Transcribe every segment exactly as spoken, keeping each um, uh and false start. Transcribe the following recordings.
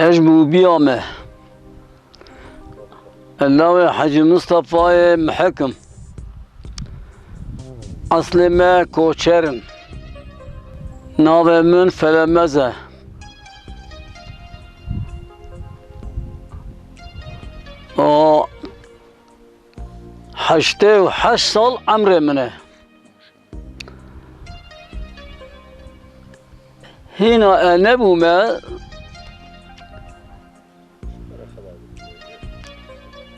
Ez ji Bûbiya me. Lawê Hecî Mistefayê Mihik im. Eslê me koçer in. Navê min Felemez e. O heştê û heşt sal emrê min e. Hîna e nebûme,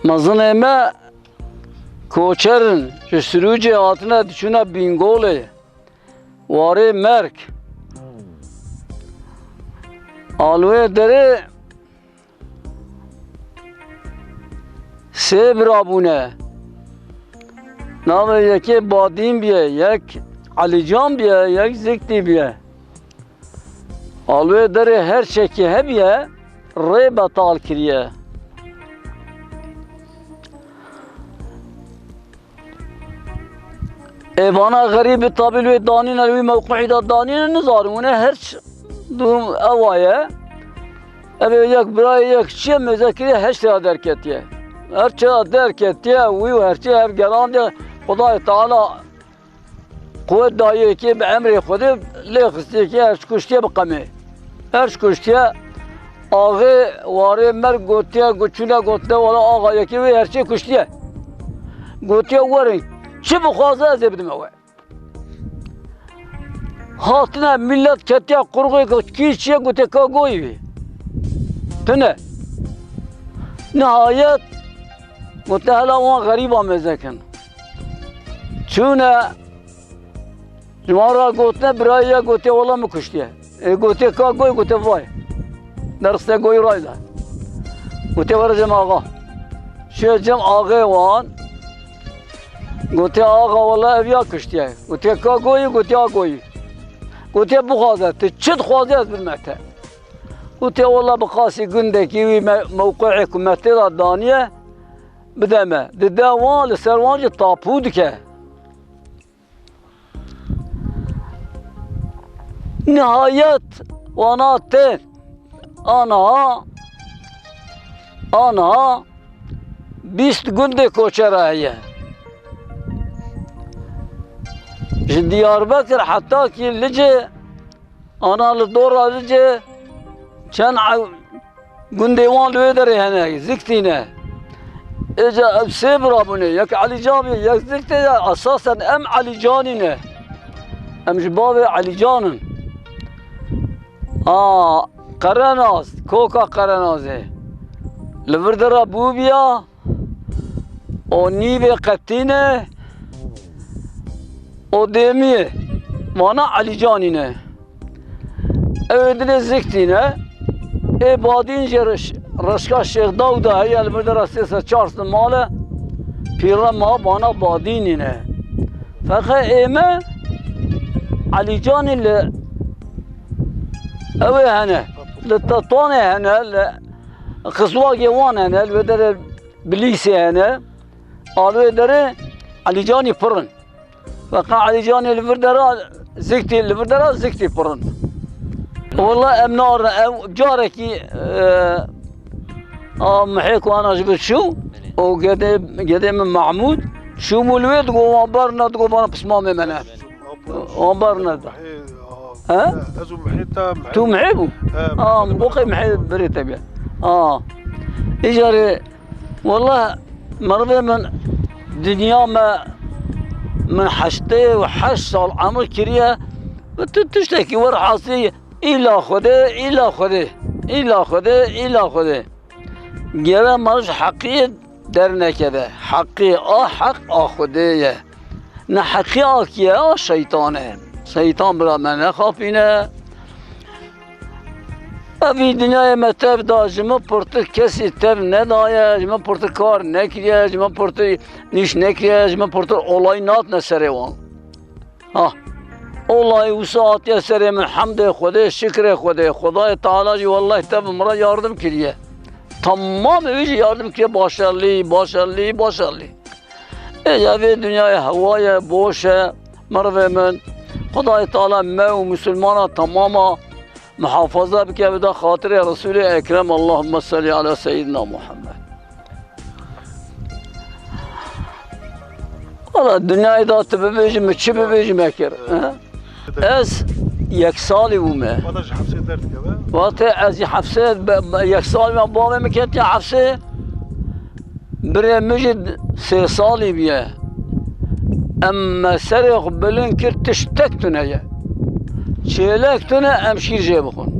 mezinê me koçer in, ji Sirûcê hatine diçûne Bîngolê, warê Merk. A li wê derê sê bira bûne. Navê yekê Badîn biye, yek Elîcan biye, yek Ziktî biye. A li wê derê her çekî hebiye, rê betal kiriye. Ê vana xerîb bi tabî li wê danîne, li wî mewqihî de danîne, nizanim hûn e, her ç-, durum ewa ye. Ev ê yek birayê yek çi ye, mêze kiriye, her çi ya derketiye. Her çi ya derketiye, wî û her çi ev gerandiye, Xwedayê Teala quwet daye yekê bi emrê Xwedê lê xistiye kê her çi kuştiye bi qemê. Her çi kuştiye, axê warê Merk gotiye, gu-, çûne gotine, wela axa yekê wê her çi kuştiye. Gotiye werin, çi bixwaze ez ê bidime we. Hatine millet ketiye qurxê, got, kî çi ye, gotiye ka goyî wî. Tune. Nihayet gotiye hela wan xerîba mêze kin. Çûne, ji wan re gotine, birayê ye, gotiye wela min kuştiye. Ê, gotiye ka goyî, gotiye vay. Derxiste goyî ray da. Gotiye were cem axa. Çûye cem axê wan. Gotiye axa wela ev ya kuştiye. Gotiye ka goyî, gotiye a goyî. Gotiye bixwaze, tu çi dixwazî ez bidime te. Gotiye wela bi qasî gundekî wî me-, mewqihê ku me tê de daniye, bide me. Dide wan, li ser wan jî tapû dike. Nihayet wana tên. Aniha, aniha bîst gundê koçera heye. Ji Diyarbekir heta kî Licê, ana li dora Licê çend ew-, gundê wan li wê derê hene, Ziktî ne. Êca ev sê bira bûne, yek Elîcan bî, yek Ziktî ye, esasen em Elîcanî ne. Em ji bavê Elîcan in. A, Qerenaz, koka Qerenazê. Li vir dera Bûbiya, o nîvê Qetîne, o dêmiyê. Vana Elîcanî ne. Ew ê dinê Ziktî ne. Ê Badîn jê reş-, reşka Şêx Dawda heye, li vir dera sê sed çar sed mal e. Pîre ma vana Badînî ne. Feqe ê me Elîcanî li ew ê hene. Li Tetuanê hene, li Xizwagê wan hene, li wê derê Bilîsê hene. A li wê derê Elîcanî pir in. Feqa Elîcanê li vir dera Ziktî, li vir dera Ziktî pir in. Wela em narin, ew carekî, e, a mihê ku ana ji vir çû, û gedê, gedê min Mahmûd, çûbû li wê digo, wan ber ne, digo, bana pismamê me ne. Wan ber ne. He? Ez û mihê te, mihê. Tu mihê bû? He, mihê. A, min bo qey mihê birê te bî. A. Îcarê Wele merivê min, dinya me, min heştê û heşt sal emir kiriye, bi tu tiştekî werhasî îla Xwedê, îla Xwedê, îla Xwedê, îla Xwedê. Gere meriv ji heqî dernekeve. Heqî a heq a Xwedê ye. Neheqî a kî ye? A şeytan e. Şeytan bira me nexapîne. Evî dinyayê me tev da, ji min pirtir kesî tev nedaye, ji min pirtir kar nekiriye, ji min pirtir nîş nekiriye, ji min pirtir olay natne serê wan. Ha. Olay wisa hatiye serê min, hemdê Xwedê, şikrê Xwedê. Xwedayê Teala jî wellahî tev min re yardim kiriye. Tamamê wî jî yardim kiriye, başarlî, başarlî, başarlî. Ê, ya vê dinyayê hewa ye, boş e, merivê min. Xwedayê Teala me û misilmana temama muhafaza bike, bida xatirê Resûlê Ekrem, Allahümme salli ala seyyidina Muhammed. Wala dinyayê de tu bibêjî min, çi bibêjî me kir, he? Ez yek salî bûme. Wata ji hefsê derdikeve? Wextê ez ji hefsê be-, be-, yek salî me, bavê min ketiye hefsê. Birê min jî sê salî bûye. Em me serê xwe bilind kir, tiştek tune ye. Çêlek tune, em şîr jê bixwin.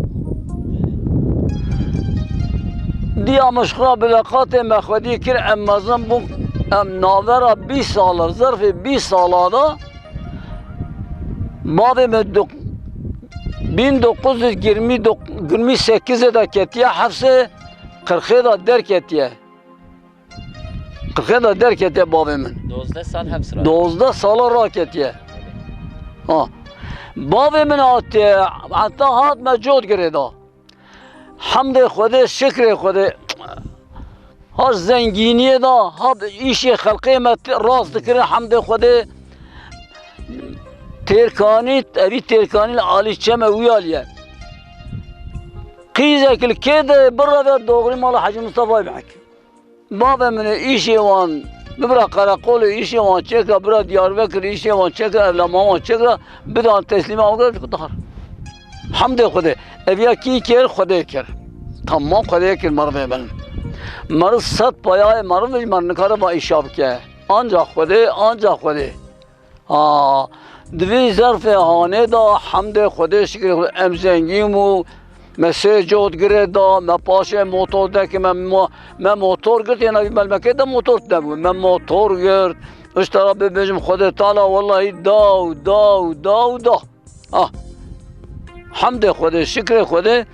Diya min ji xwe bileqatê me xwedî kir, em mezin bûn, em navbera bîst sala, zerfê bîst sala de bavê min du-, bin dokuz yüz yirmi dokuz, yirmi sekizê de ketiye hefsê, qirxê de derketiye. Qirxê de derketiye bavê min. Dozdeh sal heps ra. Dozdeh sala raketiye. Ha. Bavê min hatiye, heta hat me cot girê da. Hemdê Xwedê, şikrê Xwedê. Ha zengîniyê da, ha îşê xelqê me t-, rast dikirin, hemdê Xwedê. Têrkanî, evî Têrkanî li alî çeme wî alî ye. Qîzek li kê de bireve, doğru mala Hecî Mustafayê bihek. Bavê min ê îşê wan, bibira qereqolê, îşê wan çêkira, bira Diyarbekir, îşê wan çêkira, evlama wan çêkira, bidan teslîma wan kir, dar. Hemdê Xwedê. Ev ya kî kir? Xwedê kir. Tamam, Xwedê kir merivê min. Meriv sed payayê meriv, meriv nikare va îşa bike. Ancax Xwedê, ancax Xwedê. Ha, di vî zerfê hanê de hemdê Xwedê, şikrê Xwedê, em zengîn bû, me sê cot girê da, me paşê motor deke, me mo-, me motor girt, yena vî melmekê de motor nebû, me motor girt. Ji te re bibêjim Xwedê Teala, wellahî da û da û da û da. Ah, hemdê Xwedê, şikrê Xwedê.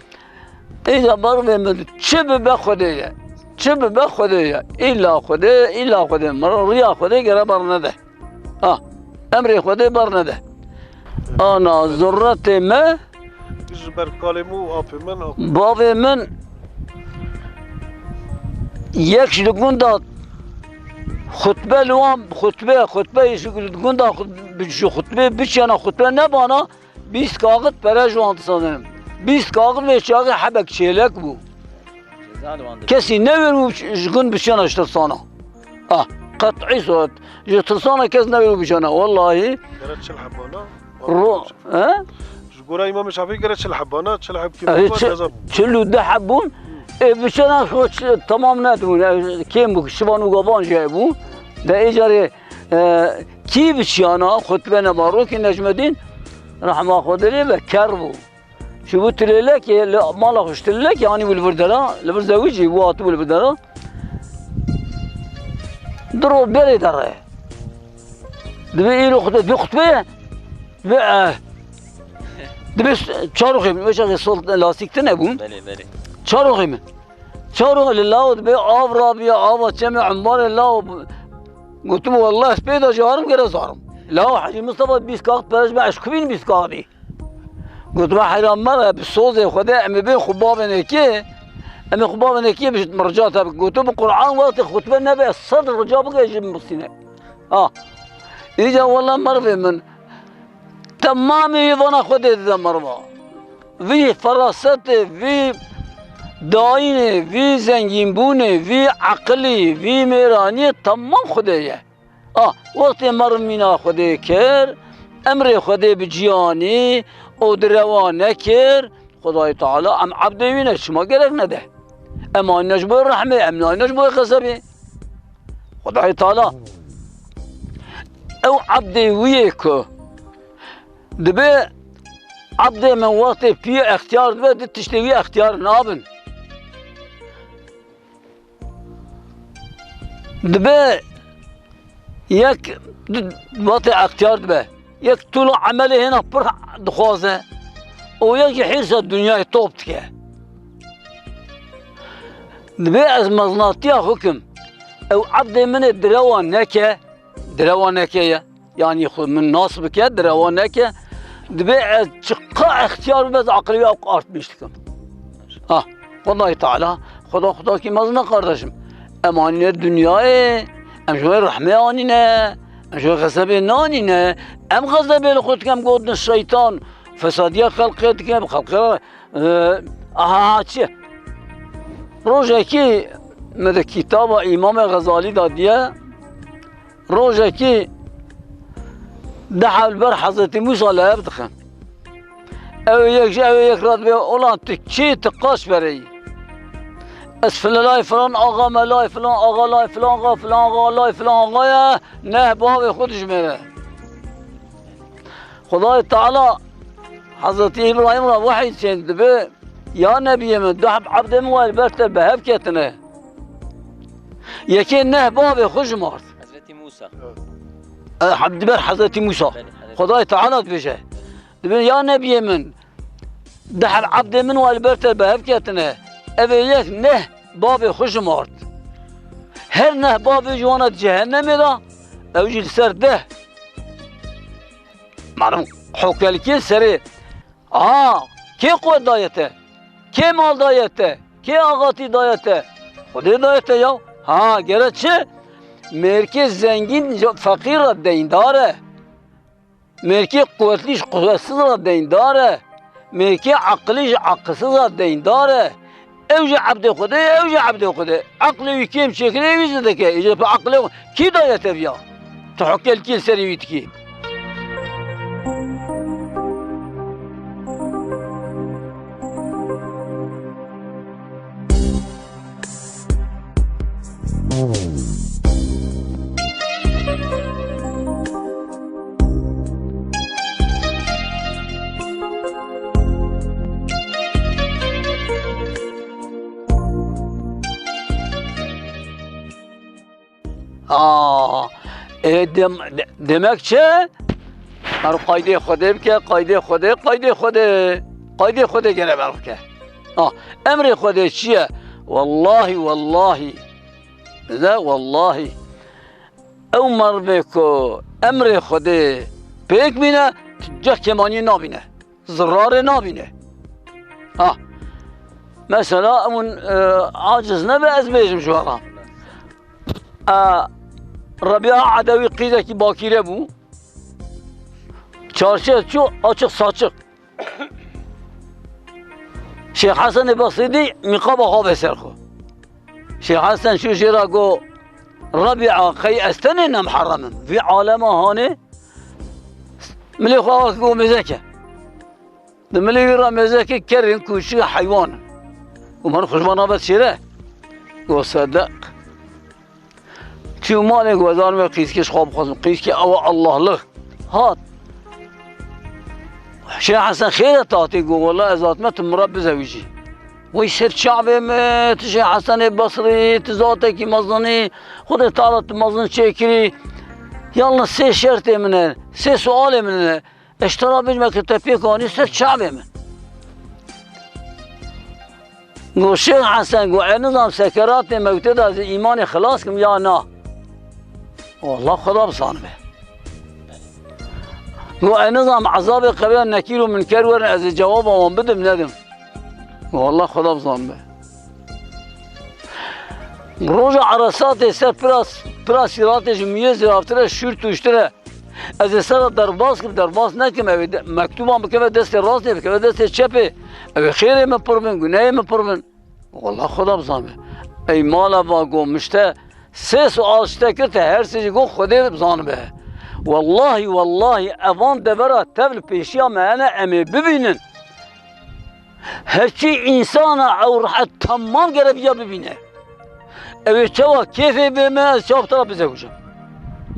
Îca merivê min çi bibe Xwedê ye. Çi bibe Xwedê ye. Îlla Xwedê, îlla Xwedê. Meriv riya Xwedê gere bernede. Ha, emrê Xwedê bernede. Ana zurretê me. Ji ber kalê min û apê min, apê. Bavê min yek ji li gunda xutbe li wan xutbe, xutbe ji li gunda xut-, ji xutbê biçiyana xutbe nebana, bîst kaxit pere ji wan disazinim. Bîst kaxit vê çaxê hebek çêlek bû. Ceza li wan dibe. Kesî newêr bû ji gund biçiyana ji tirsana. Ah, qet'î suret. Ji tirsana kes newêr bû biçiyana. Wellahî. Gere çil hebana. Ro-, he? Ji gora Îmamê Şafî gere çil hebana, çil heb kî Ev bû, çi-, ceza bû. Çil û du heb bûn. Ê biçiyana xwe çi-, tamam nedibûn. Ev kêm bû, şivan û gavan jî hebû. De ê carê, e, kî biçiyana, xutbe nema rokî Necmedîn, rehma Xwedê lê be, ker bû. Çûbû tilêlekê, li mala xwe ji tilêlekê anîbû li vir dera, li vir zewicî bû, hatibû li vir dera. Du roj berê derê. Dibê îro xutbe, dibê xutbe ye. Dibê, eh. Dibê s-, çaroxê min, wê çaxê sol lastîk tune bûn. Belê, belê. Çaroxê min. Çaroxê li law dibê av rabiya, ava çemê embarê law. Gotim, "Wallah, ez pê de carim gere zarim." Law Hecî Mustafa bîst kaxit pere ji me, ez kubîn bîst kaxitî. Gotim, "Heyran me re, bi sozê Xwedê em ê bên xwe bavênê kê, em ê xwe bavênê kê bi rica te bikin." Gotim, "Bi Qur'an wextê xutbe nebe, sed rica bike ji min bistîne." Ha. Îca wela merivê min, temamê vana Xwedê dide meriva. Vî ferasetê, vî dayînê, vî zengînbûnê, vî eqilî, vî mêraniyê temam Xwedê ye. Ah, wextê meriv mîna Xwedê kir, emrê Xwedê bi cî anî û di rewa nekir, Xwedayê Teala em ebdê wî ne, çima gerek nede? Em anîne ji bo rehmê, em nayîne ji bo xezebê. Xwedayê Teala ew ebdê wî yê ku dibe ebdê min wextê pî extiyar dibe, di tiştê wî extiyar nabin. Dibe yek di-, wextê extiyar dibe. Yek tûla emelê hêna pir dixwaze û yek jî hîrsa dinyayê top dike. Dibe ez mezinatiya xwe kim. Ew ebdê min ê direwa neke, direwa neke ye. Yanî xwe min nas bike, direwa neke. Dibe ez çiqa extiyar bim, ez aqilî wî ew artmîş dikim. Ha, Xwedayê Teala, Xweda, Xwedakî mezin e kardeşim. Em anîne dinyayê, em ji wê rehmê anîne, em ji wê xezebê nanîne. Em xezebê li xwe dikin, em gotin şeytan, fesadiya xelqê dike, bi xelqê re Ee, aha, çi? Rojekî min di kitaba Îmamê Xezalî de diye, rojekî deh hewl ber Hezretî Mûsa li hev dixin. Ew ê yek ji ew ê yek re dibê, "Olan tu kî, tu qaç bereyî? Ez filan lay filan axa me lay filan axa lay filan axa filan axa lay filan axa ye, neh bavê xwe dijmêre." Xwedayê Teala Hezretî Îbrahîm re wehî çên dibe, "Ya nebiyê min, du heb ebdê min wa li ber te bi hev ketine." Yekê neh bavê xwe jimart. Hezretî Mûsa. E, heb-, di ber Hezretî Mûsa. Belê, Hezretî Xwedayê Teala dibêje. Dibê, "Ya nebiyê min, du heb ebdê min wa li ber te bi hev ketine. Ev ê yek neh bavê xwe jimart. Her neh bavê ji wana di cehennemê de, ew jî li ser deh." Malum, hokelkê serê. Aha, kê quwet daye te? Kê mal daye te? Kê axatî daye te? Xwedê daye te ya. Ha, gere çi? Mêrkê zengîn ji feqîr re deyndar e. Mêrkê quwetlî ji quwetsiz re deyndar e. Mêrkê aqilî ji aqilsiz re deyndar e. Ew jî ebdê Xwedê ye, ew jî ebdê Xwedê. Eqlê wî kêm çêkirê wî zêde dike. Îca bi eqlê xwe kî daye te viya? Tu hokelkî li serê wî dikî. Aa, e, dem-, de-, demek çi? Her qaydê Xwedê bike, qaydê Xwedê, qaydê Xwedê. Qaydê Xwedê gere ber bike. Ah, emrê Xwedê çi ye? Wellahî, wellahî. De wellahî. Ew merivê ku emrê Xwedê pêk bîne, tu ceh kêmaniyê nabîne. Zirarê nabîne. Ha. Mesela, ew, e, aciz nebe ez bêjim ji we re. E, Rebîa Edewî qîzekî bakîre bû. Çarşiye çû, açiq saçiq. Şêx Hesenê Basrî dî mîqaba xwe bê ser xwe. Şêx Hesen çû jê re got, "Rebîa, qey ez tenê ne miherrem im? Vî alema hanê?" Milê xwe wek got mêzeke. Di milê wî re mêzeke kerên kûçik heywan. Û min xwe ji me nabe şêre. Got, "Sedeq." Çû malê ku ez zanime qîzkê ji xwe bixwazim. Qîzkê ew e Allahlik. Hat. Şêx Hesen xêr e tatê, got, "Wela ez hatime tu min re bizewicî." Wey ser çavê min, tu Şêx Hesenê Basrî, tu zatekî mezin î, Xwedê Teala tu mezin çêkirî. Yalnız sê şertê min e, sê sualê min e. Ez ji te re bêjim, ke te pêk anî ser çavê min. Got, "Şêx Hesen, got, ez nizam sekeratê mewtê de ez ê îmanê xilas kim ya na?" Wallah Xweda bizanibe. Got, "Ez nizam ezabê qebira Nekîr û Minker werin, ez ê cewaba wan bidim nedim." Wallah Xweda bizanibe. Roja Eresatê ser pira, pira Sîratê ji miyê zêraftir e, şûr tûştir e. Ez ê ser re derbas kim, derbas nekim, ew ê de-, mektuban bikeve destê rastê, bikeve destê çepê. Ew ê xêrê min pir bin, gunehê min pir bin. Wallah Xweda bizanibe. Ey mala va got, min ji te sê sual ji te kir, te her sê jî got, Xwedê bizanibe. Wallahî, wallahî, evan devera tev li pêşiya me hene, em ê bibînin. Herçî însana ew rehet temam gere viya bibîne. Ew ê çawa kêfê bê me, ez çawa bi te re bizewicim.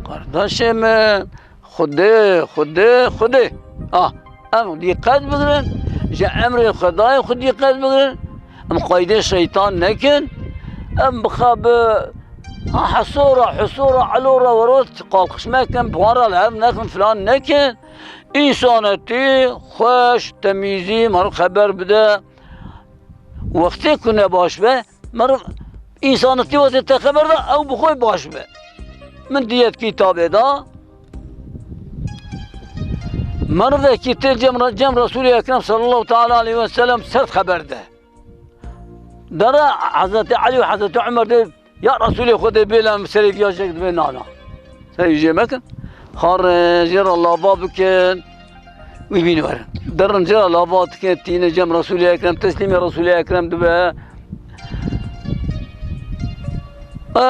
Qardaşê min, Xwedê, Xwedê, Xwedê. Ah, em dîqet bigirin, ji emrê Xwedayê xwe dîqet bigirin. Em qaydê şeytan nekin. Em bixa bi, ha, hesora, hesora, elora, wero, qalqişme kin, bi wan re li hev nexin, filan nekin. Însanetî, xweş, temîzî, meriv xeber bide. Wextê ku ne baş be, meriv însanetî wextê te xeber da, ew bi xwe baş be. Min diyet kitabê da, merivekî tê cem, cem Resûlê Ekrem sallallahu teala aleyhi ve sellem sert xeber de. Dere Hezretî Elî û Hezretî Umer de, "Ya Resûlê Xwedê, bêle em serê viya jek dibe nana. Serê jê mekin. Xare jê re lava bikin. Wî bîn werin. Derin cira lava dike, tîne cem Resûlê Ekrem, teslîmê Resûlê Ekrem dibe. E,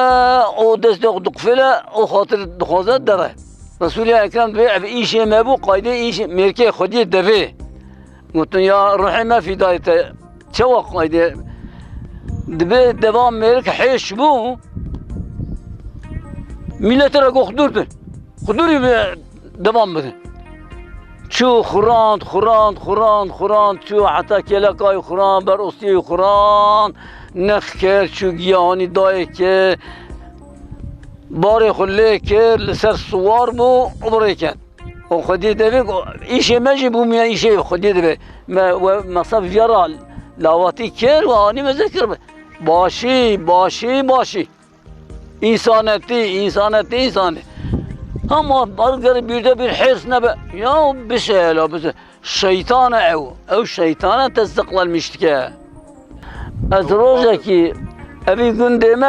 o destê xwe diqufile, o xatir dixwaze dere. Resûlê Ekrem dibe, ev îşê me bû, qaydê îşê mêrkê xwediyê devê. Gotin, ya ruhê me fîdayê te. Çawa qaydê? Dibe deva mêrik hêş bû. Milletê re got, xwe dûr bin. Xwe dûrî bi devam bidin. Çû xurand, xurand, xurand, xurand, çû heta kêlekayê xurand, ber ostiyê xurand, nex kir, çû giyahanî dayê ke, barê xwe lê kir, li ser siwar bû û bi rê ket. Û xwedî devê ku îşê me jî bûmiye îşê xwedî divê. Me we mesela viyara lawatî kir û anî me zikir bi. Başî, başî, başî. Însanetî, însanetî, însanî. Ama bar gere bîrde bir hêrs nebe. Ya bise hela bise. Şeytan e ew. Ew şeytan e te ziqlenmiş dike. Ez rojekî evî gundê me,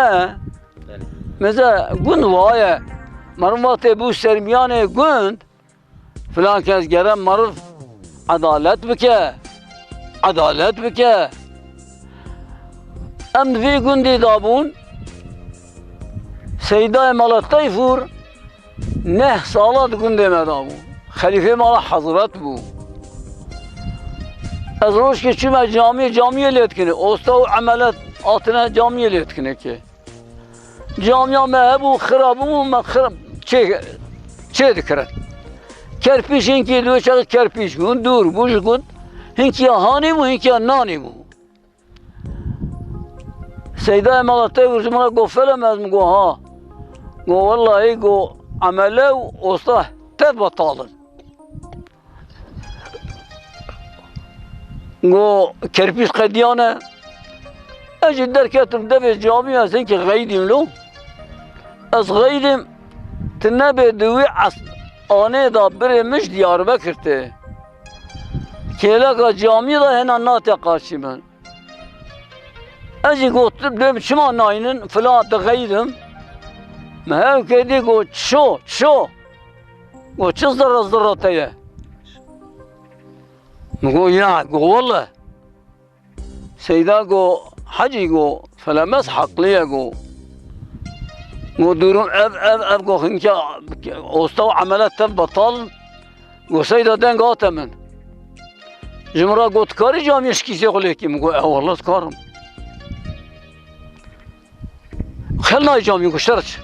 Belê. Meze gund waye. Meriv vatê bû sermiyanê gund. Filan kes gere meriv edalet bike. Edalet bike. Em di vî gundî de bûn. Seydayê mala Teyfûr neh sala di gundê me de bû. Xelîfê mala Hezret bû. Ez rojkê çûme camiyê, camiyê lê dikine. Osta û emelet hatine camiyê lê dikine ki. Camiya me hebû, xira bû, me xira çê, çê dikirin. Kerpîç hinkî li wê çaxê kerpîç bûn, dûr bû, ji gund hinkî ya hanê bû, hinkî ya nanê bû. Seydayê mala Teyfûr ji min re got, Felem, ez min got, ha. Got, wellahî, got, emele û osta tev betal in. Go kerpîç qediyane. Ez jî derketim devê camî, ez hinkî xeydîm lo. Ez xeydîm, tu nebê di wî es-, anê de birê min ji Diyarbekir tê. Kêleka camî de hêna nate qarşî min. Ez jî gotim, dê çima naynin, filan dixeydim. Me hev kedî got, ço, ço. Got, çi zirre zirre te ye? Min got, ya, got, welle. Seyda got, hecî got, felemez heqlî ye got. Got, durum ev, ev, ev got, hinke osta û emele tev betal. Got, Seyda deng hate min. Ji min re got, dikarî camiyê ji kîsê xwe lêkî? Min got, e, welle dikarim. Xel nayê camiyê, got, şer çi?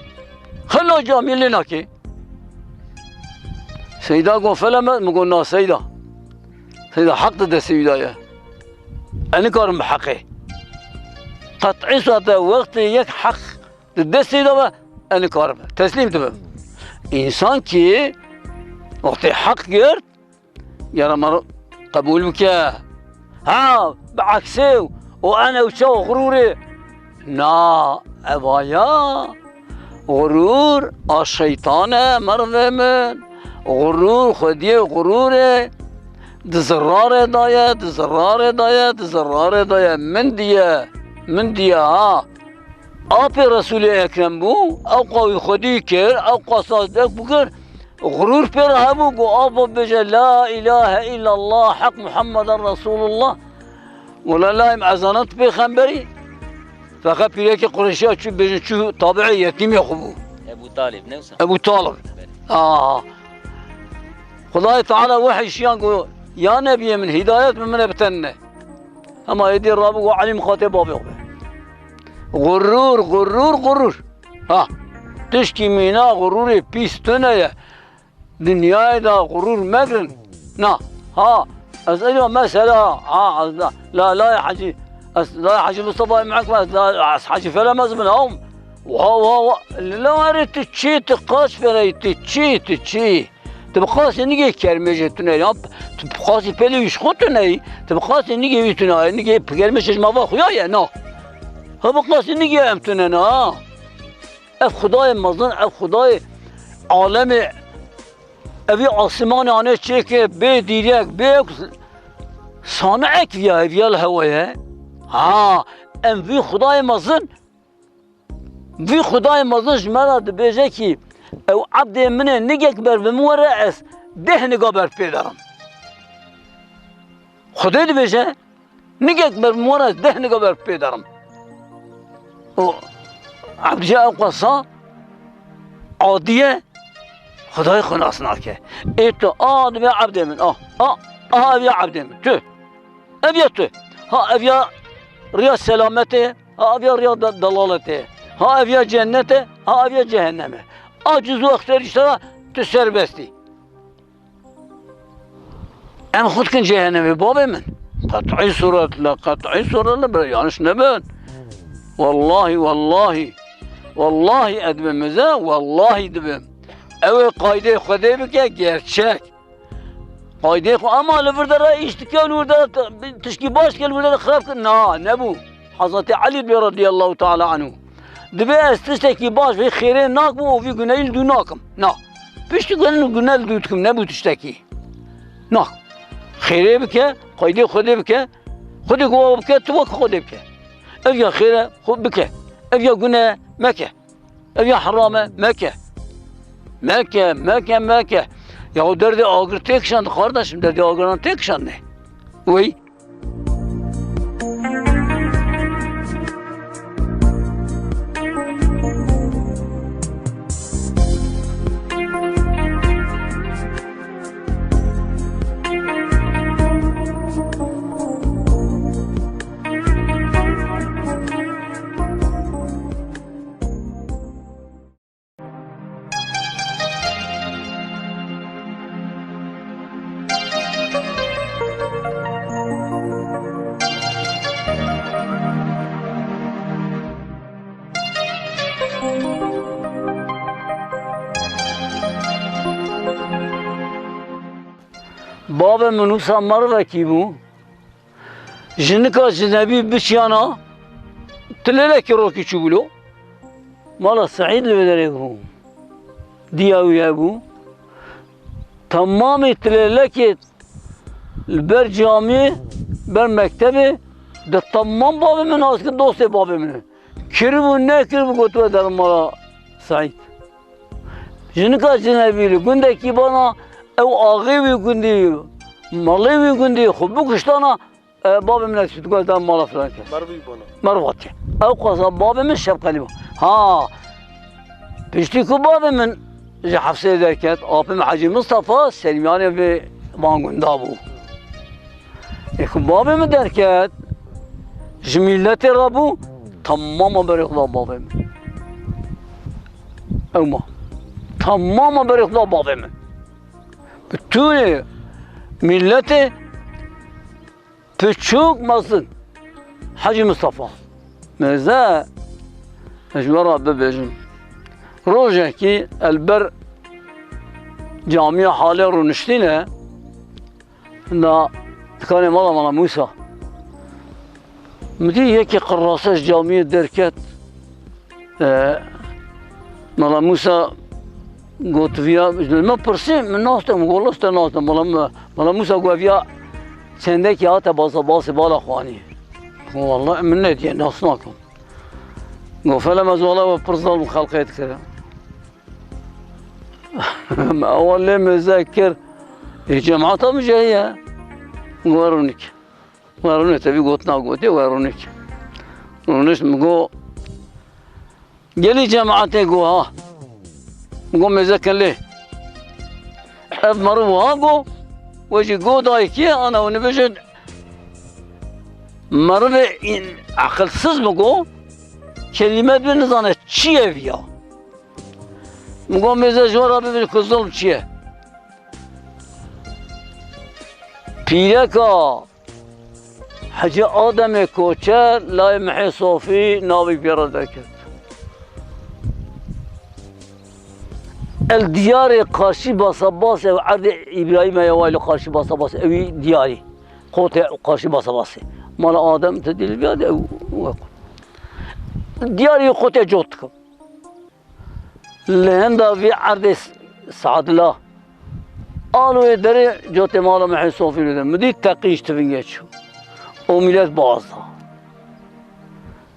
Xel nayê camiyê lê nakê. Seyda got, fele me, min got, na Seyda. Seyda, heq di destê wî de ye. Ez nikarim bi heqê. Qet'î sate wextê yek heq di destê de be, ez nikarim. Teslîm dibim. Însan ki wextê heq girt, Gera me qebûl bike. Ha, bi eksê û ene û çaw xurûrê. Na, evaya. Xurûr a şeytan e, mervê min. Xurûr xwediyê xurûr e. Di zirarê de ye, di zirarê de ye, di zirarê de ye. Min diye, min diye ha. Apê Resûlê Ekrem bû, ew qawî xwedî kir, ew qasas dek bikir, xurûr pê re hebû, got, "Ava bêje, la îlahe îllallah, heq Muhammeden Resûlullah." Wela layim ezanan tu pêxemberî. Feqet pîrekê Qureyşiya çû bêjin, çû tabi'ê yetîmê xwe bû. Ebu Talib, ne wisa? Ebu Talib. Belê. Aha. Xwedayê Teala wehî şiyan got, "Ya Nebiyê min, hîdayet min, min ê bi te nine." Hema êdî rabû got, "Elî miqatê bavê xwe be." Xurûr, xurûr, xurûr. Ha. Tişkî mîna xurûrê pîs tune ye. Dinyayê de xurûr megirin. Na. Ha. Ez êdî mesela, ha, ez la, la, layê Hecî, ez layê Hecî Mustafayê Mehek, ez la, ez Hecî Felemez bin, ha. Wa, wa, wa. Li lawerê tu çi, tu qas fereyî, tu çi, tu çi? Tu bi qasî nigê kermêjê tune ya, tu bi qasî pelê wî ji xwe tune yî, tu bi qasî nigê wî tune ye, nigê kermêjê ji mava xuya ye, na. Ha bi qasî nigê em tune ne, ha. Ev Xwedayê mezin, ev Xwedayê alemê, evî asimanê anê çêke, bê dîrek, bê sani'ek viya, viya li hewa ye. Ha, em vî Xwedayê mezin, Vî Xwedayê mezin ji me re dibêje kî, ew ebdê min e, nigek ber bi min were, ez deh niga ber pê derim. Xwedê dibêje, nigek ber min were, ez deh niga ber pê derim. Û Ebdî ew qasa adî ye, Xwedayê xwe nas nake. Ê tu a dibe Ebdê min, a, a, a ev ya Ebdê min, tu. Ev ya tu. Ha ev ya riya selametê, ha ev ya riya da-, dalaletê. Ha ev ya cennetê, ha ev ya cehennemê. A cüzû exterîştara tu serbestî. Em xwe dikin cehennemê, bavê min. Qet'î suretle, qet'î suretle, ber yanlış nebin. Wallahî, wallahî. Wallahî ez dibim mize, wallahî dibim. Ew ê qaydê Xwedê bike, gerçek. Qaydê xwe, ama li vir de re îş dike, li vir de re t-, tişkî baş dike, li vir de re xirab dike. Na, nebû. Hazretî Elî dibê radiyallahu teala anhu. Dibê ez tiştekî baş vê xêrê nakim û vî guneyî li dû nakim. Na. Piştî gunin û gune li dû dikim, nebû tiştekî. Na. Xêrê bike, qaydê Xwedê bike. Xwedê ku bike, tu wek Xwedê bike. Ev ya xêr e, xwe bike. Ev ya gune, meke. Ev ya heram e, meke. Meke, meke, meke. Ya o derdê agir têkişand, kardeşim, derdê agiran têkişandê. Wey. Bavê min wisa merivekî bû. Jinika cinebî biçiyana, tilêlekî rokî çûbûlo. Mala Seîd li vê derê bû. Diya wî hebû. Temamê tilêlekê li ber camiyê, ber mektebê, di temam bavê min nas kir, dostê bavê min e. Kiribû, nekiribû, gotibe derin mala Seîd. Jinika cinebî li gundekî bana, ew axê wî gundî, malê wî gundî xwe bikuştana, e, bavê min ez digot da mala filan kes. Merivî bana. Merivatiye. Ew qasa bavê min şefqelî bû. Ha, piştî ku bavê min ji hefsê derket, apê min Hecî Mistefa Selmiyanê vê van gunda bû. Ê ku bavê min derket, ji mîletê re bû, temama berê xwe da bavê min. Ew ma. Temama berê xwe da bavê min. Bütûnê mîletê piçûk mezin. Hecî Mistefa. Mêze, ez ji we re bibêjim. Rojekî ez li ber camiya halê rûniştîne, na dikanê mala, mala Mûsa. Min dî yekî qirrase ji camiyê derket. E, mala Mûsa got, viya, ji min pirsî, min nas te, min got, wela te nas te. Mala, mala Mûsa got, viya çendekî hate basa, basê bala xwe anî. Wela min nediye, nas nakim. Got, felem ez wela we pirs dibim xelqê dikire. Ewa lê mêze kir. Ê, cemaata min jê heye. Got, we rûnik. We rûnê tevî gotina gotiye, we rûnik. Rûnişt, min got, gelî cemaetê got, ha. Min got, mêze kin lê. Ev meriv wiha got, we jî got dayikê, ana hûn bêjin, merivê în-, aqilsiz, min got, kelîme dibê nizane çi ye viya. Min got, mêze ji we re bibêje ku zilm çi ye. Pîreka Hecî Ademê Koçer, layê Mihê Sofî, navê pê re derket. El diyarê qarşî basabasê ew erdê Îbrahîmê ye, waylo qarşî basabasê ewî diyarî. Qotê qarşî basabasê. Mala Adem te dî li viya de ew, ew. Diyarî qotê cot dikim. Li henda vî erdê s-, Sadila. Alo wê derê cotê mala Mihê Sofî li de. Min dît teqî ji tivingê çû. Û mîlet baz da.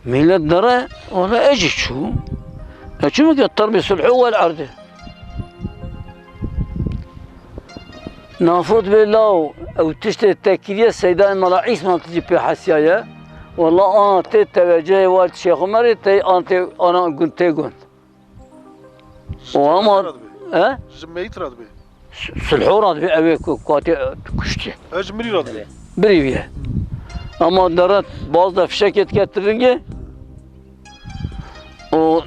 Mîlet dere, wala ez jî çûm. Ez çûm ke terbê sulhû wel erdê. Nafot bê law, Ew tiştê te kiriye Seydayê Mela Îsman tu jî pê hesiyaye. Wela ana tê tevecehê wert Şêx Umerê tê an tê ana gund tê gund. O ama, he? Ji meyît re dibê. Sulho re dibê ew ê ku katê kuştî. Ev ji mirî re dibê. Birî bîye. Ama dere baz de fişekê dike tivingê. O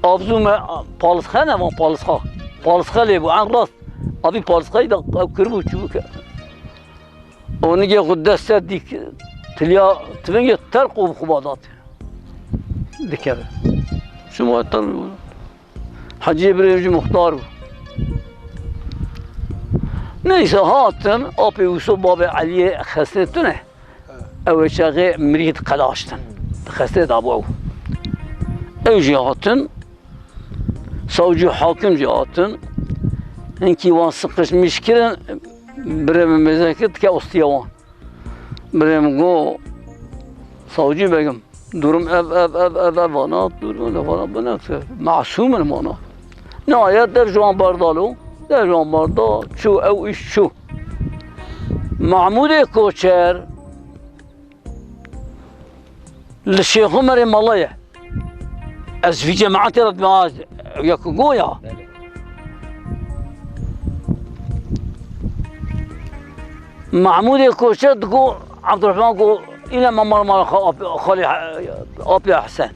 avzû me palisxe ne van palisxa. Palisxe lê bû en rast. Avî palisxeyî de ew kiribû çûbû ke. O nigê xwe dest ser dîk tiliya tivingê terq û bi xwe ba dat. Dikeve. Şima ter Heciyê birê jî muxtar bû. Neyse hatin, apê Wîso babê Eliyê Xesnê tune. Ew ê çaxê mirî diqelaştin. Di Xesnê de bû ew. Ew jî hatin. Savcî û hakim jî hatin. Hinkî wan siqişmîş kirin. Birê min mêze kir dike ostiya wan. Birê min got, Savcî begim, durum ev, ev, ev, ev, ev vana, durum ev vana, binefse. Masûm in vana. Nihayet dev ji wan berdalo, dev ji wan berda, çû ew îş çû. Mahmûdê Koçer li Şêx Umerê mala ye. Ez vî cemaetê re dibêm, ya ku goya. Belê. Mahmûdê Koçer digo, Abdurrahman go, îne me mal mala xwe ap-, xalê he-, apê Hesen.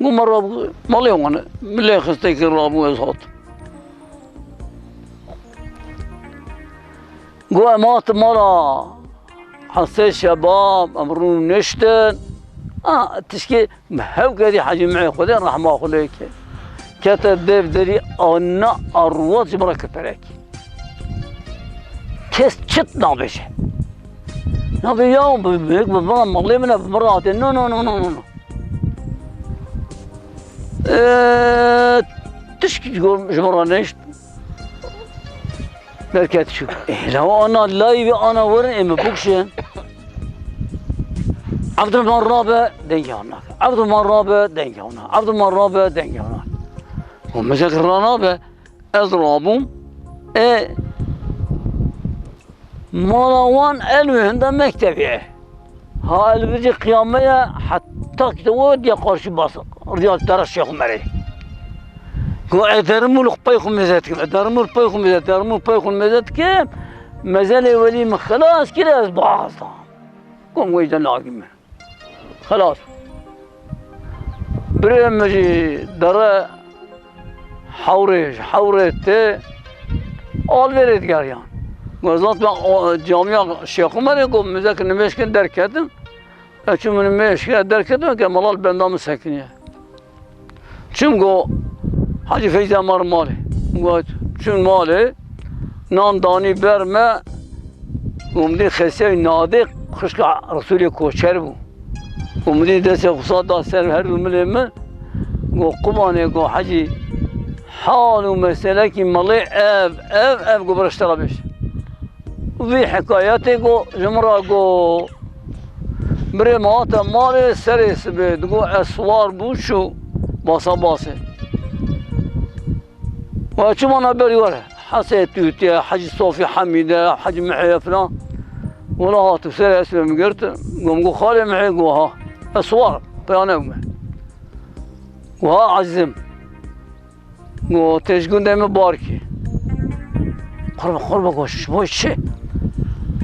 Go me rabû, malê wan, min lê xistekî rabû ez hat. Go em hatin mala Hesê Şebab, em rûniştin. A, tişkê hev kerî Hecî Mihê Xwedê rehma xwe lê ke. Kete dev derî ana arwat ji min re kir perekî. Kes çit nabêje. Nabê ya bi, bi, bi, bi, malê min e, bi min re hate. No, no, no, no, no, no. Ee, tişkî ji gor-, ji min re nehişt. Derket çû. Ê, lewa ana layî ve ana werin ê min bikişin. Abdurrahman rabe, dengê wan nake. Abdurrahman rabe, dengê wan nake. Abdurrahman rabe, dengê wan nake. Û mizek ranabe, ez rabûm. Ê, mala wan el wê hinda mektebê. Ha, li vê qiyame ye, heta ki te o diye qarşî bas, riya dera Şêx Umerê. Go, e, derimûl pey xwe mêze dikim, e, derimûl pey xwe mêze, derimûl pey xwe mêze dikim, mezelê welî min xilas kir, ez baz da. Gom, wê de nagî min. Xilas. Birê min jî dere Hewrê, ji hewrê tê alvêrê digeriyan. Got, zat me o, camiya Şêx Umerê got, mizek nimêjkin derketin. Ez çûm nimêjkine derketin, ke mala li benda min sekiniye. Çûm got, Hecî Feyzî Emar malê. Got, çûn malê, nan danî ber me, Gomdî Xesewî Nadê xwişka Resûlê Koçer bû. Gomdî destê xwe da ser her du milê min. Go Qubanê, go Hecî, hal û meselekî milê ev, ev, ev go birişte re bêj. Vî hikayetê go ji min re go birê me hate malê serê sibê, digo ez siwar bû çû basa basê. Wa çima naberî were? Hesê Tûtî ye, Hecî Sofî Hemîd e, Hecî Mihê ye filan. Wela hatû serê esbê min girt. Gom go xalê Mihê, go ha. Ez siwar, peyane bûme. Go ha ezîzim. Go tê ji gundê min barkî. Qurba, qurba, go ji bo çi?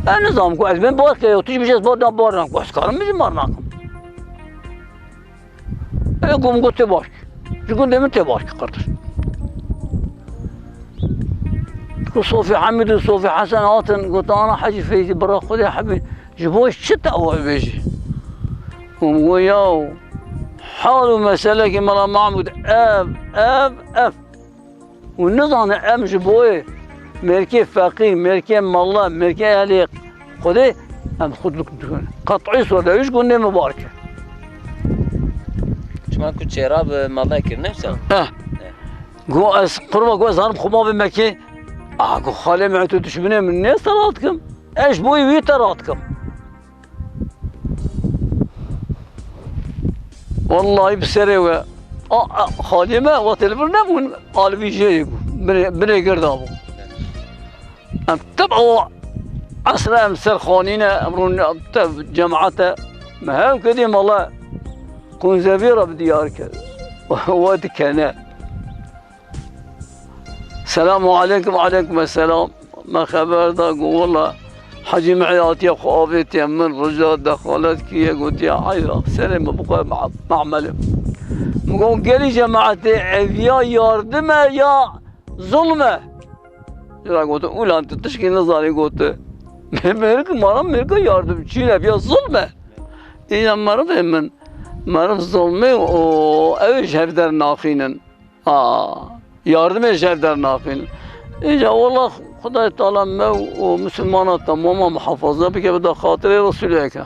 Ez nizam, go ez bên barkê, yo tu jî bijê ez bar, bar nakim. Go ez karim min jî bar nakim. E, gom got tê bark. Ji gundê min tê bark, qardaş. Ku Sofî Hemîd û Sofî Hesen hatin, got, ana Hecî Feyzî, bira Xwedê hebî, ji bo çi te ew bêjî? Gom got, yaw, hal û meselekî Mela Mahmûd ev, ev, ev. Û nizane em ji bo wê mêrkê feqîr, mêrkê mala, mêrkê ehlê Xwedê em xudluk dikin. Qet'î sor de, wî ji gundê min bar kir. Çima ku çêra bi mala kir, ne wisa? Eh. Eh. Go ez, qurba go ez harim xwe bavê me kê. Ah, go xalê me tu dişminê min nê te rat kim. Ez ji bo wî te rat kim. Wallahî bi serê we. A, a, xaliyê me wextê li vir nebûn, alivî jê bû. Binê, binê girda bû. Em tib o esra em ser xanîne, em rûn tev cemaete. Me hev kedî mala Kunzevî re bi diyar kir. We dikene. Selamu aleykum, aleykum selam. Me xeber da, got, "Wela Hecî Mihî hatiye xwe avêtiye min, rija dexalet kiriye, gotiye, 'Heyra, serê min bi xwe ma-, me'mel e.'" Min got, "Gelî cemaetê, ev ya yardim e ya zulm e?" Ji re gotin, "Ulan tu tişkî nizanî," gotin. Mêrik, mara mêrika yardim çîn e, ya zulm e. Îna merivê min, meriv zulmê û ew ê ji hev dernaxînin. A, yardimê ji hev dernaxînin. Îca wela Xwedayê Teala me û misilmana temama muhafaza bike, bide xatirê Resûlê ke.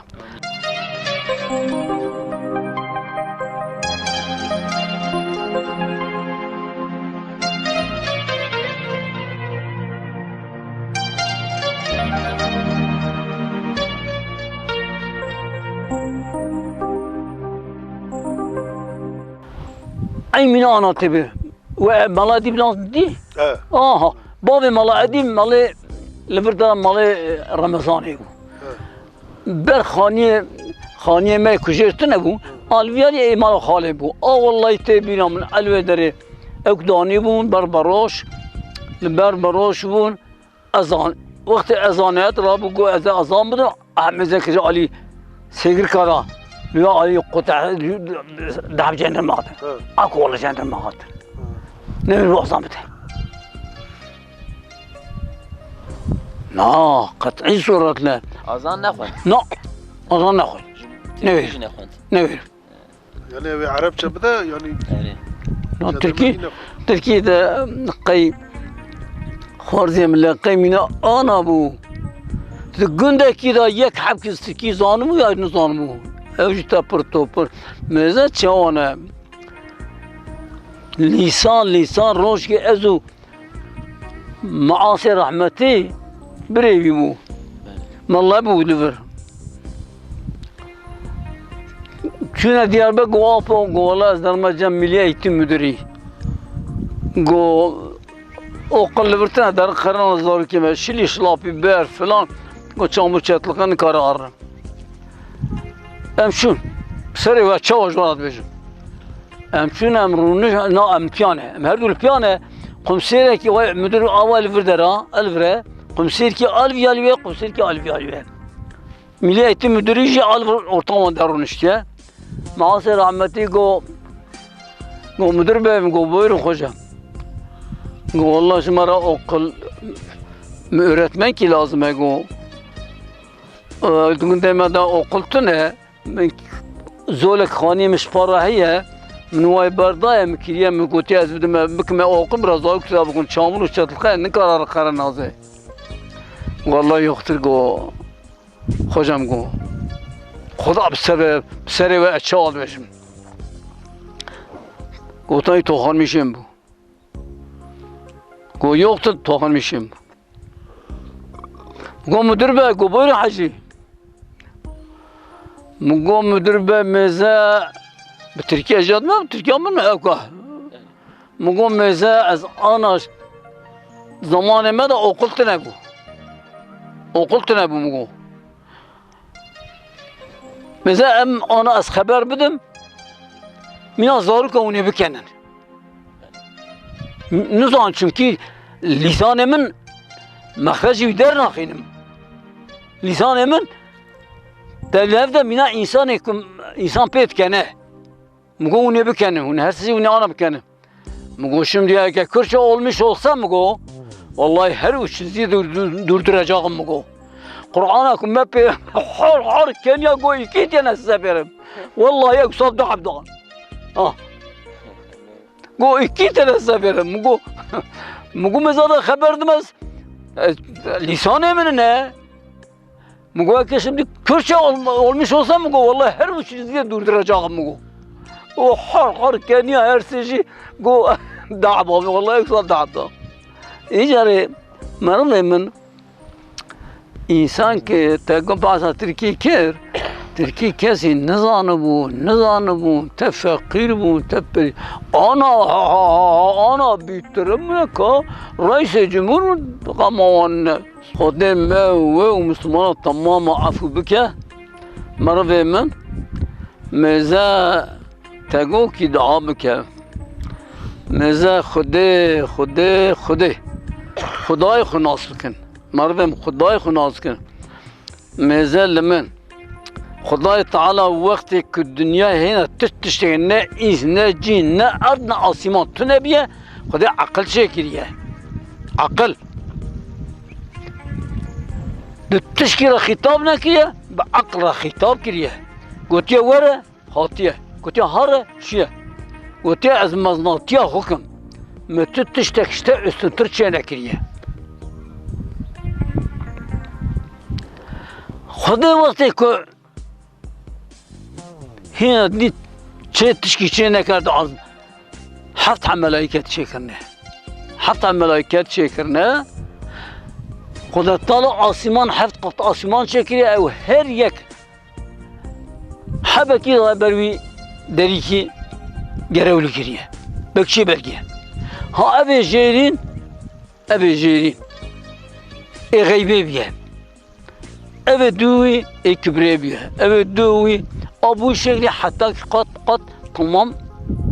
Ey mîna ana tê bi. We mala dî bilan dî? He. Aha. Bavê mala Edî malê li vir de malê, e, Remezanê bû. He. Ber xaniyê, xaniyê me kujêr tune bû. Alviyarî ê mala xalê bû. A wellahî tê bîra min elwê derê. Ew danî bûn ber beroş. Li ber beroş bûn. Ezan. Wextê ezanê hat rabû got ez ê ezan bidim. Ehmedek ji alî sêgirka da. Li alî qute dehb cenderma hatin. Hı. Ak wala cenderma hatin. Hı. Newêr bi ezan bide. Na, qet'î suretle. Azan nexwend. Na, azan nexwend. Newêr. Jî nexwend. Newêr. Yani ev ê Erebçe bide, yani. Erê. Na, Tirkî, Tirkî de qey xwarzê min le qey mîna ana bû. Di gundekî de yek heb kes Tirkî zanibû ya nizanibû. Ew jî te pir topir. Mêze çawa ne? Lîsan, lîsan rojkê ez û Miasê rehmetî birê wî bû. Belê. Mele bû li vir. Çûne Diyarbekir, got, "Apo," got, "wela ez derma cem Milî Eğitim Müdürî." Got, "Oqil li vir tine der, qerina zarokê me, şilî şilapî ber filan." Got, "Çamur çetliqe nikare arre." Em çûn. Serê we çawa ji we re dibêjim? Em çûn, em rûniş, na, em piyane. Em her du li piyane. Qumsêrekî we müdür awa li vir dera, el vire. Qumsêrkî al viyalî we, qumsêrkî al viyalî we. Milli Eğitim Müdürü jî al vir orta wan de rûniştiye. Maasê rahmetî go, go müdür bey, go buyurun hocam. Go, "Wallah ji me re okul, öğretmen ki lazim e," go. Di gundê me de oqil tune, min zolek xaniyê min ji para heye, min wayê berdaye, min kiriye, min gotiye ez bidime, bikime oqil, biraz daha güzel bikun, çamur û çetlixê, nikara re qere naze. Wallahî yoxtir go, xocam go. Xuda bi ser, bi serê we ez çawa dibêjim. Gotayî toxanmîşên bû. Go yoxtir toxanmîşên bû. Go müdür bey, go buyurun hacı. Min go müdür bey mêze bi Tirkiye jat me, Tirkiye min ewka. Min go mêze ez ana zamanê me de okul tine bû. Okul tine bû min go. Mêze em ana ez xeber bidim. Mîna zaroka hûn ê bikenin. N-, nizan çimkî lîsanê min mexrecî wî dernaxînim. Lîsanê min te li hev de mîna însanê ku însan pê dikene. Min got hûn ê bikenin, hûn her sejî hûn ê ana bikenin. Min got, "Şimdi eğer Kürtçe olmuş olsa," min got, "vallahi her üçünüzü dur-, dur-, durduracağım," min got. Qur'ana ku me pê har har keniya go iki tane size verim. Vallahi yoksa da abdan. Ah. Go iki tane size verim. Min got, min got, "Mêze de xeber dimez. E, lîsanê min ne?" Min got, "Eke şimdi Kürtçe ol-, olmuş olsa," min got, "vallahi her üçünüzü de durduracağım," min got. O har har keniya her sejî go daba, vallahi yoksa daba. Îcarê merivê min, însan ki te go bahsa Tirkî kir, Tirkî kesî nizanibû, nizanibû, te feqîr bû, te pir-, ana, ha, ha, ha, ha, ana bîtirimeka reîsê cumhur qema wan ne. Xwedê me û we û Mislimana temama efû bike. Merivê min, mêze tegokî dua bike. Mêze Xwedê, Xwedê, Xwedê. Xwedayê xwe nas bikin. Merivê min, Xwedayê xwe nas bikin. Mêze li min. Xwedayê Teala wextê ku dinya hêna tu tiştê ne îns, ne cîn, ne erd, ne asîman tune biye, Xwedê eqil çêkiriye. Eqil. Bi tişkî re xîtab nekiriye, bi eqil re xîtab kiriye. Gotiye were, hatiye. Gotiye hare, çiye. Gotiye ez meznatiya xwe kim. Me tu tiştek ji te üstüntir çê nekiriye. Xwedê wextê ku hîna dît çê tişkî çê nekerd ard, heft heb melaiket çêkirine. Heft heb melaiket çêkirine. Xwedê Teala asîman heft qat asîman çêkiriye, ew her yek hebekî ber wî derîkî gerewlî kiriye. Bekçî bergiye. Ha ev ê jêrîn, ev ê jêrîn. Ê xeybê biye. Ev ê dû wî ê kibrê biye. Ev ê dû wî a bû şeklî heta ki qat qat tamam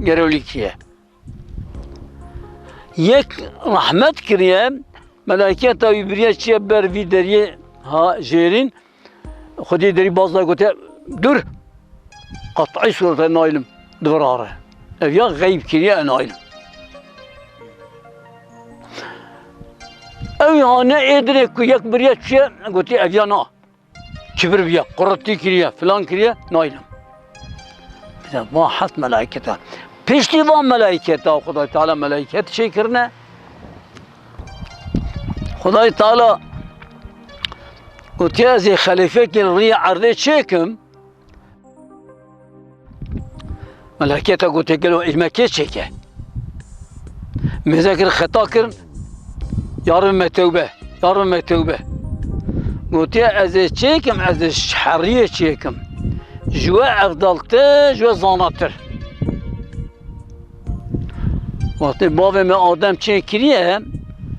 gerewlî kiriye. Yek rehmet kiriye, melayketa wî biriye çiye ber vî deriyê ha jêrîn, Xwedî derî baz da gote, dur! Qet'î surete naylim di vir re. Ev ya xeyb kiriye, e naylim. Ew ya ne ê dirê ku yek biriye çiye, gotî ev ya na. Kibir biye, quretî kiriye, filan kiriye, naylim. Bize va heft melayketa. Piştî van melayketa, Xwedayê Teala melaiket çêkirine. Xwedayê Teala gotiye, ez ê xelîfekî rîyê erdê çêkim. Meleketa gote, gelo îlme kê çêke? Mêze kir, xeta kirin, ya Reb me tewbe, ya Reb me tewbe. Gotiye, ez ê çêkim, ez ê ji heriyê çêkim. Ji we evdaltir, ji we zanatir. Wextê bavê me Adem çêkiriye,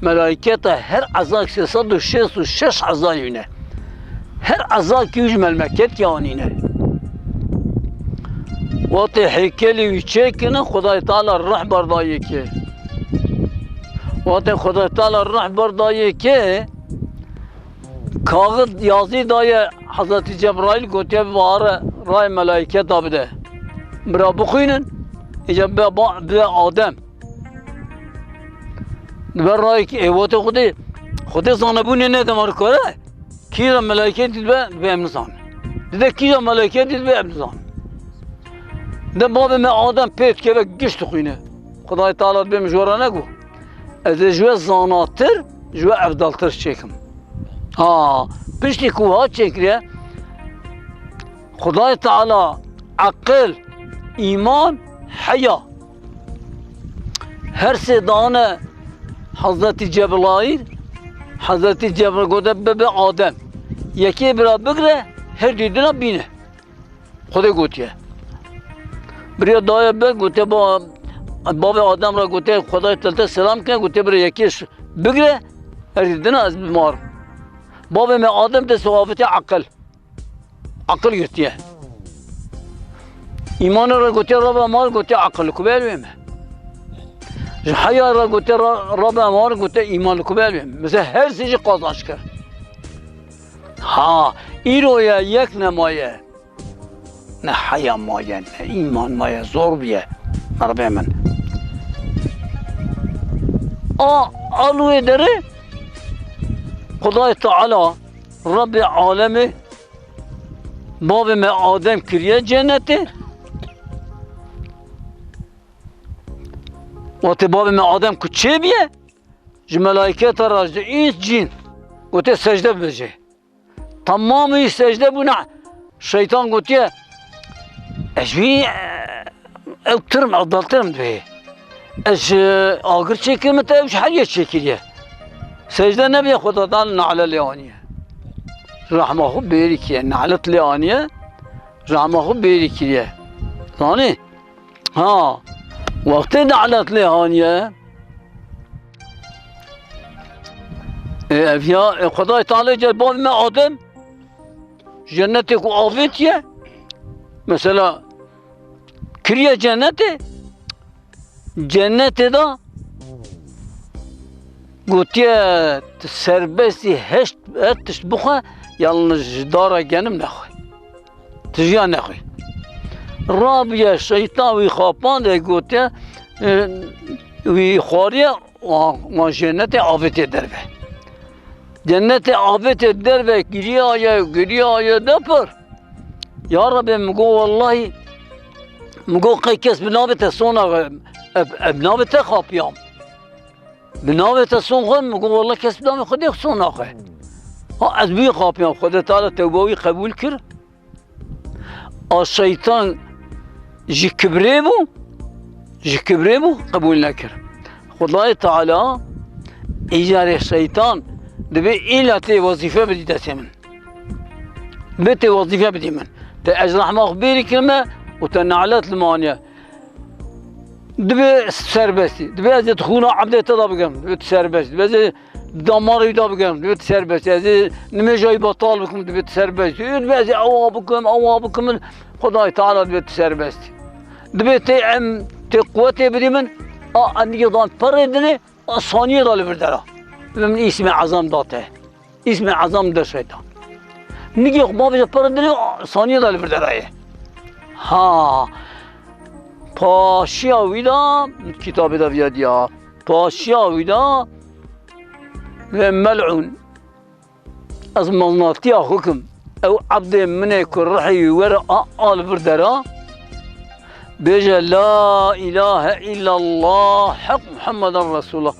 melayketa her ezak sê sed û şêst û şeş ezayî ne. Her ezakî wî ji melmeketê anîne. Wextê hêkelî wî çêkirine, Xwedayê Teala ruh berdayê kê. Wextê Xwedayê Teala ruh berdayê kê, kaxid yazî daye Hezretî Cebraîl, gotiye, bibare rayê melayketa bide. Bira bixwînin, îca bibe ba-, bibe Adem. Dibe rayekî êwotê Xwedê, Xwedê zanebûnê nedema kare. Kîja melayketî dibe, dibe em nizan. Dide kîja melayketî dibe em nizan. De bavê me Adem pê dikeve giş dixwîne. Xwedayê Teala dibê min ji we re negot. Ez ê ji we zanatir, ji we evdaltir çêkim. Ha, piştî ku wiha çêkiriye, Xwedayê Teala eqil, îman, heya. Her sê dane Hezretî Cebraîl, Hezretî Cebraîl gote, bibe Adem. Yekê bira bigre, her dî dina bîne. Xwedê gotiye. Biriya daye be, gote, ba-, bavê Adem re gote, Xwedayê Teala te selam ke, gote, bira yekê ş-, bigre, her dî dina ez bimar. Bavê me Adem destê xwe avitiye eqil. Aqil girtiye. Îmanê re gotiye Rebe ma, gotiye aqil, ku belê me. Ji heya re gotiye Ra-, Rebe ma, gotiye îman, ku belê me. Mesela her sê jî qazanç kir. Ha, îro ye yek nemaye. Ne heya maye, ne îman maye, zor biye. Rebe min. A, alûyê derê Xwedayê Teala, Rebê alemê, bavê me Adem kiriye cennetê. Wextê bavê me Adem ku çêbiye, ji melayketa re, ji îns cîn, gote secde bibe jê. Temamî secde bûne. Şeytan gotiye, ez wî, ew tirim, evdaltirim divê. Ez ji agir çêkirime, te ew ji heriyê çêkiriye. Secde nebiye, Xweda dan nale lê aniye. Rahma xwe bêrî kiye, nalet lê aniye. Rehma xwe bêrî kiriye. Zanî? Ha. Wextê nelet lê haniye. E, ev ya, e, Xwedayê Teala gel bavê me Adem, cennetê ku avêtiye, mesela, kiriye cennetê, cennetê de gotiye, "Tu serbestî heşt, her tişt bixwe, yalnız ji dara genim nexwe. Tu jiya nexwe." Rabiye şeytan wî xapande gotiye, e, wî xwariye, wan, wan cennetê avêtiye derve. Cennetê avêtiye derve, giriyaye, giriyaye depir. Ya Rebbi, min got, wellahî, min got, qey kes bi navê te sona, ev, ev navê te xapiyam. Bi navê te son xwe, min got, wellahî kes bi navê Xwedê son naxe. Ha, ez bi wî xapiyam, Xwedê Teala tewba wî qebûl kir. A şeytan ji kibrê bû, ji kibrê bû, qebûl nekir. Xwedayê Teala îcarê şeytan dibê îla tê wezîfe bidî destê min. Dibê tê wezîfe bidî min. Te ez rehma xwe bêrî kirime û te nelet li me aniye. Dibê serbestî. Dibê ez ê xûna ebdê te de bigirim. Dibê tu serbest. Dibê ez ê damarê wî de bigirim. Dibê tu serbest. Ez ê nimêja wî betal bikim. Dibê tu serbest. Dibê ez ê ewa bikim, ewa bikim. Xwedayê Teala dibê tu serbest. Dibê tê em, tê quwetê bidî min. A, em nigê dan perê dinê. A, saniyê de li vir dera. Dibê min îsmê ezam da te. Îsmê ezam de şeytan. Nigê xwe bavêje pere dinê, saniyê de li vir dera ye. Ha. Paşiya wî de, kitabê de viya diya. Paşiya wî de ve mel'un. Ez meznatiya xwe kim. Ew ebdê min ê ku rihê wî were a, a li vir dera. Bêje, "La ilahe illallah, heq Muhammeden Resulullah."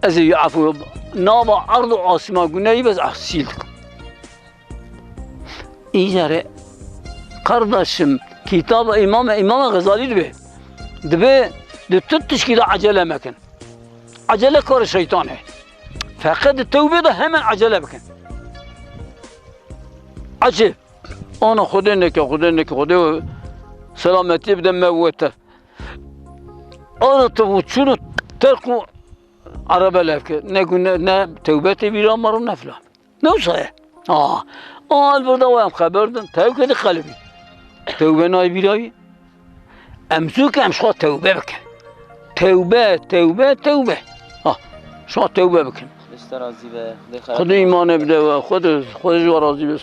Ez ê wî efû, nava erd û asîma gunehî bez ah sîl dikim. Îcarê, kardeşim, kitaba Îmam, Îmam Xezalî dibe. Dibe, di tu tişkî de acele mekin. Acele karê şeytan e. Feqet di tewbê de hemen acele bikin. Acil. Ana Xwedê neke, Xwedê neke, Xwedê selametiyê bide me we te. Ana tu çûn û terk û erebe levke. Ne gune, ne tewbe tê bîra me re, ne filan. Ne wisa ye? Aa. Aa, li vir de we em xeber din. Tewke di qelibî. Tewbe nayê bîra wî. Em zû ke em ji xwe tewbe bikin. Tewbe, tewbe, tewbe. Ha, ji xwe tewbe bikin. Xwedê îmanê bide we. Xwedê, Xwedê ji we razî be.